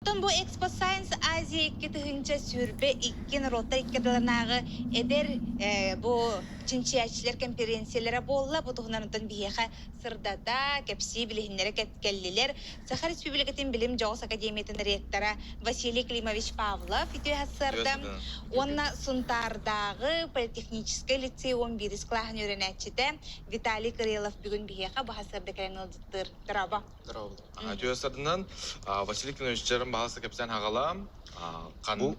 Оттон бу Expo Science Азия 2022 норуоттар икки ардыларынааҕы эдэр бу чинчийээччилэр кэмпириэнсийэлэрэ буолла. Бу туһунан онтон биһиэхэ сырдата, кэпсии билиһиннэрэ кэллилэр. Саха Республикатын Билим Дьоҕус Академиятын ректора Василий Климович Павлов үтүө сарсыарда уонна Сунтаардааҕы политехническай лицей 11 кылааһын үөрэнээччитэ Виталий Кириллов бүгүн биһиэхэ бу сарсыарда кэлэн ыалдьыттыыр. Дорообо. Здорово. Үтүө сарсыарданан Василий Климович Дьарым баһылыста кэпсээн хаҕалаам. Бу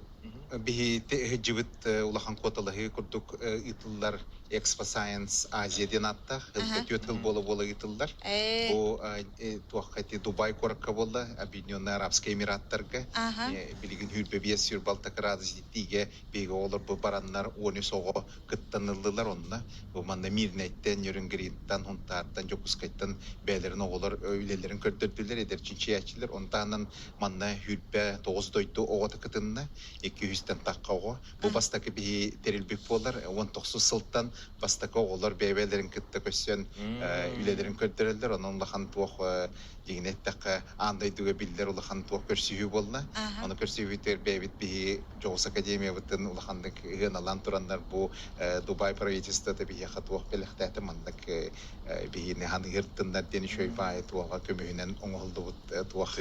биһи ыһыдьыбыт улахан куоталаһыы курдук ыытыллар Expo Science Азия диэн ааттаах ылга түөрт сыл буола-буола ыытыллар. Бу туохха ити Дубай куоракка буолла, Объединенные Арабские Эмираттарга. Билигин сүүрбэ биэс сүүрбэ алта градус итиигэ биһиги оҕолорбут бараннар 13 оҕо кыттан ыллылар онно. Бу манна Мирнэйтэн, Нерюнгриттан, Хунтаартан, Дьокуускайтан бэйэлэрин оҕолор үлэлэрин көрдөрдүлэр, эдэр чинчийээччилэр. Ону таһынан манна 29 дойду оҕото кытынна, 200-тэн тахха оҕо. Бу бастакы биһи тэрилбит буолар. 19 сылтан бастакы оҕолор бэйэ-бэйэлэрин кытта көрсөн үлэлэрин көрдөрөллөр. Онон улахан туох дьиҥинэ эттэххэ, аан дойдуга биллэр улахан туох көрсүһүү буолла. Ону көрсүһүүбүтүгэр бэйэбит биһи Дьоҕус академиябытын улаханнык ыһыаналаан тураннар бу Дубай правительствота биһиэхэ туох бэлэхтээтэ маннык биһини ханыгыртыннар диэн үчүгэй баайы туоҕа көмүһүнэн оҥоһуллубут туох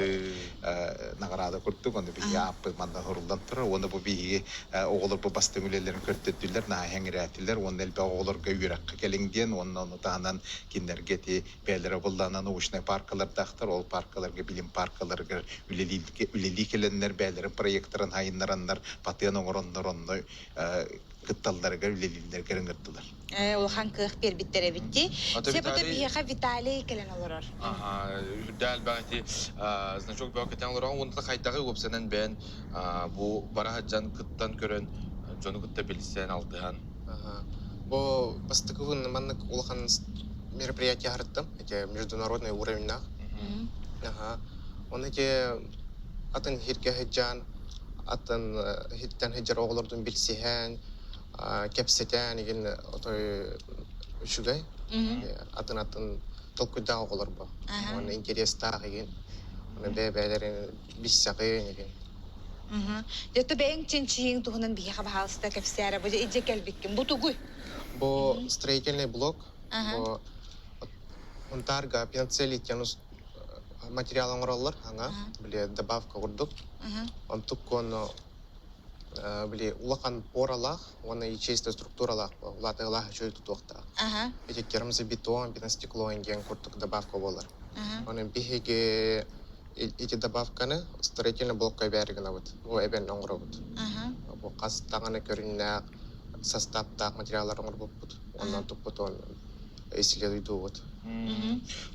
наҕараада курдук ону биһиги ааппыт манна суруллан турар уонна бу биһиги оҕолор бу бастыҥ үлэлэрин көрдөрдүлэр наһаа эҥирээтилэр уонна элбэх оҕолорго үөрэххэ кэлиҥ диэн уонна ону таһынан кинилэргэ ити бэйэлэрэ буллаана научнай паркалардаахтар ол паркаларга билим паркаларыгар үлэлии кэлэннэр бэйэлэрин проектарын хайыннараннар патент оҥороннор онно кытталларыгар үлэлииллэригэр ыҥырдылар. Улахан кыах биэрбиттэр эбит дии. Сепото биһиэхэ Виталий кэлэн олорор. Үрдэ элбэх ити значок бөҕө кэтэн олорон уонна хайдаҕы уопсанан бэйэн бу бара сылдьан кыттан көрөн дьону кытта билсэн алтыһан. Бу бастакыбын маннык улахан мероприятие аһарыттым. Эти международный уровеньнаах. Аха. Оны эти атын хиргэ сылдьан, атын хиттэн сылдьар оҕолордун билсиһэн, кэпсэтэн игин отой үчүгэй. Атын-атын толкуйдаах оҕолор бу. Уонна интерестаах игин. Оны бэйэ-бэйэлэрин билсэҕин игин. Дьэ, бэйэҥ чинчийииҥ туһунан биһиэхэ баһаалыста кэпсээрэ. Бу дьэ кэлбиккин. Бу тугуй? Бу строительный блок. Бу Унтаарга пеноцеллитен материал оҥороллор аҥа, били добавка курдук. Онтуккуону били улахан поралаах уонна ячеистая структуралаах улаатыылаах үчүгэй тутуохтаах. Ити керамзобетон, пеностекло диэн курдук добавка буолар. Оны биһиги ити добавканы строительный блокка эбээри гынабыт. Бу эбэн оҥоробут. Бу хас даҕаны көрүҥнээх састааптаах материаллар оҥорбуппут. Онон туппутун исследуйдуубут.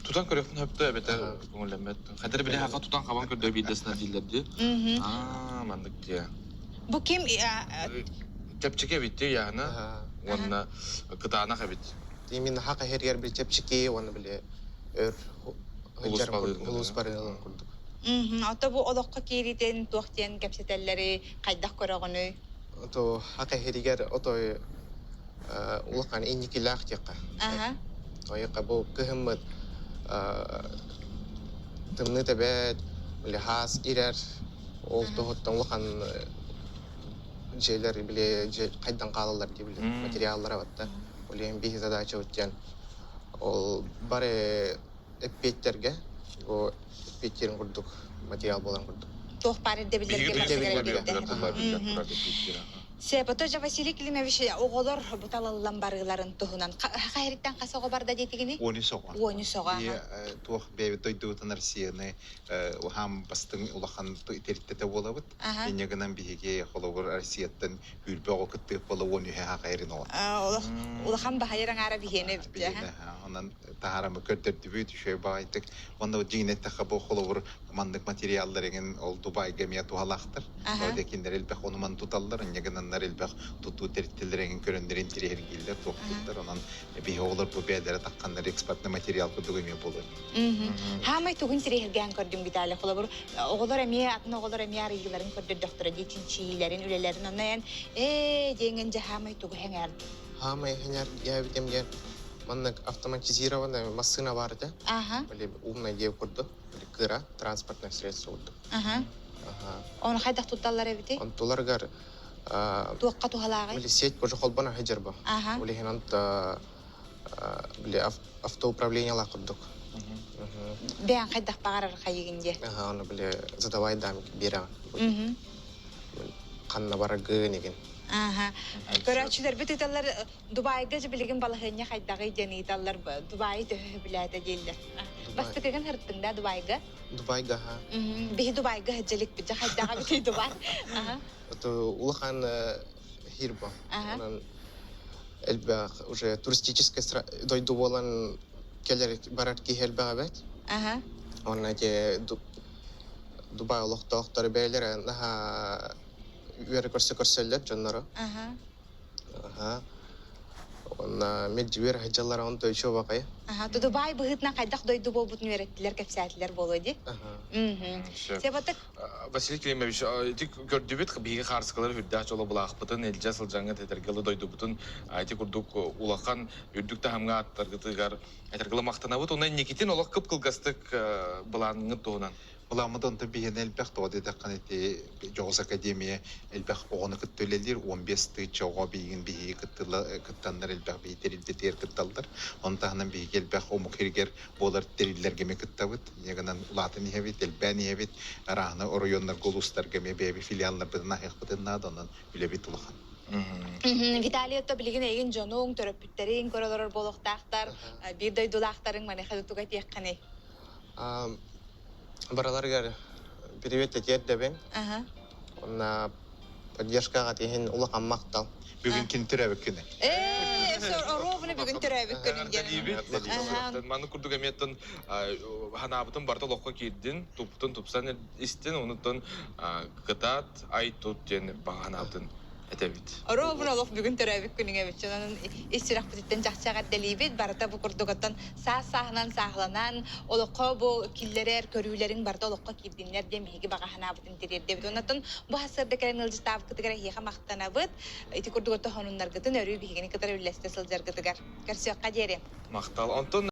Тутан көрүөхпүн сөптөө эбэтэр көҥүллэммэт. Хадыр били хака тутан хабан көрдөө биирдэсинэ дииллэр дии. Аа, маннык дии. Бу ким Чэпчэки эбит дии яһына уонна кытаанах эбит. Именно хака хергер били чэпчэки уонна били өр улус барыылын курдук. Ото бу олоххо кииритин туох диэн кэпсэтэллэри хайдах көрөҕүнүй? Ото хака херигер отой улахан инникилээх диэххэ. Ойука бу кыһыммыт тымныы тэбэт, били хаас ирэр, ол туһуттан улахан дьиэлэр били хайдан хаалаллар дии били материаллара батта. Ол иһин биһи задачабыт диэн ол бары эппиэттэргэ бу эппиэттиирин курдук материал буолан курдук. Туох баар ирдэбиллэргэ Сепото же Василий Климович оҕолор бу талыллан барыыларын туһунан хаһыриттан хас оҕо барда диэтигини? 13 оҕо. 13 оҕо. Туох бэйэбит дойдубутун Россияны хаам бастыҥ улахан тэрилтэтэ буолабыт. Инньэ гынан биһиги холобур Россияттан үүрбэ оҕо кыттыах буола 13 хаһыырын оҕо. Улахан баһайар аҥаара биһиэнэ эбит. Онон таһаарама көрдөрдүбүт үчүгэй баҕайытык. Онно дьиҥинэ эттэххэ бу холобур маннык материаллар эҥин ол Дубайга эмиэ туһалаахтар. Ол да кинилэр элбэх ону-маны туталлар, инньэ гынаннар элбэх тутуу тэрилтэлэр эҥин көрөннөр интириэһиргииллэр, туохтууллар. Онон биһи оҕолор бу бэйэлэрэ тахханнар экспортный материал курдук эмиэ буолуо. Хаамай тугун интириэһиргээн көрдүм Виталий. Холобур, оҕолор эмиэ атын оҕолор эмиэ арыйыыларын көрдөрдөхтөрө дии чинчийиилэрин, үлэлэрин. Онно эн ээ диэҥҥин дьэ хаамай тугу сэҥээрдиҥ? Хаамай сэҥээрдиэбитим диэн маннык автоматизированная массыына баар этэ. Или умная диэбит курдук. Или кыра транспортное средство курдук. Ону хайдах тутталлар эбитий? Онтуларыгар Туохха туһалааҕый? Били сеть уже холбонор сылдьар бу. Ол иһин онто били автоуправлениелаах курдук. Бэйэҥ хайдах баҕарар хайыгын диэ. Аха, ону били задавай дам биэрэҕин. Ханна бараргын игин. Аха. Көрөөччүлэрбит ыыталлар Дубайга же билигин балаһыанньа хайдаҕый диэн ыйыталлар. Дубайы төһө сөбүлээтэ дииллэр. Бастакыгын һырыттыҥ да Дубайга? Дубайга, аха. Биһи Дубайга сылдьа иликпит хайдаҕа битий Дубай? Аха. Это улахан хирба. Онон элбэх уже туристическай дойду буолан кэлэр барар киһи элбэх эбит. Онно эти Дубай олохтоохторо бэйэлэрэ наһаа үөрэ көрсө көрсөллөр дьонноро. Аха. Уонна мэлдьи сылдьаллар онто үчүгэй баҕайы. Аха, Дубай быһыытынан хайдах дойду буолбутун үөрэттилэр, кэпсээтилэр буолуо дии. Себатык Василий Климович, ити көрдүбүт биһиги хаарыскалары үрдээх дьоло булаахпытын, илдьэ сылдьаҥҥыт этэргэлы дойдубутун ити курдук улахан үрдүк таһымҥа аттаргытыгар этэргэлы махтанабыт. Онон инникитин олох кып-кылгастык былааҥҥыт туһунан. Былааммыт онтон биһиэнэ элбэх, тоҕо диэтэххинэ ити дьоҕус академия элбэх оҕону кытта үлэлиир, 15 тыһыынча оҕо биһигин биһиги кыттаннар элбэх биһи тэрилтэтигэр кытталлар. Ону таһынан биһиги элбэх омук иһигэр буолар тэриллэргэ эмиэ кыттабыт. Инньэ гынан улаатан иһэбит, элбээн иһэбит. Арааһына оройуоннарга, улуустарга эмиэ бэйэбит филиалларбытын аһыахпытын наада, онон үлэбит улахан. Виталий отто билигин эйигин дьонуҥ, төрөппүттэриҥ көрө олорор буолуохтаахтар, биир дойдулаахтарыҥ маныаха тугу этиэххиний? Бараларыгар привет тиэрдэбин. Онна поддержкаҕа тиһин улахан махтал. Бүгүн ким төрөөбүт күнэ? Ээ, ровно бүгүн төрөөбүт күнүм диэн. Маннык курдук эмиэттэн ханаабытын барыта олоххо киирдин, туппутун тупсан истин, онуттан кытаат, ай-тут диэн баҕа ханаабытын этэбит. Ровно олох бүгүн төрөөбүт күнүҥ эбит. Онон ис сүрэхпититтэн чахчы эҕэрдэлиибит. Барыта бу курдук оттон саас-сааһынан сааһыланан, олоххо бу киллэрэр көрүүлэриҥ барыта олоххо киирдиннэр диэн биһиги баҕа санаабытын тириэрдэбит. Онон бу сарсыарда кэлэн ыалдьыттаабыккытыгар эһиэхэ махтанабыт. Ити курдук оттон сонуннаргытын өрүү биһигини кытары үллэстэ сылдьаргытыгар. Көрсүөххэ диэри. Махтал. Онтон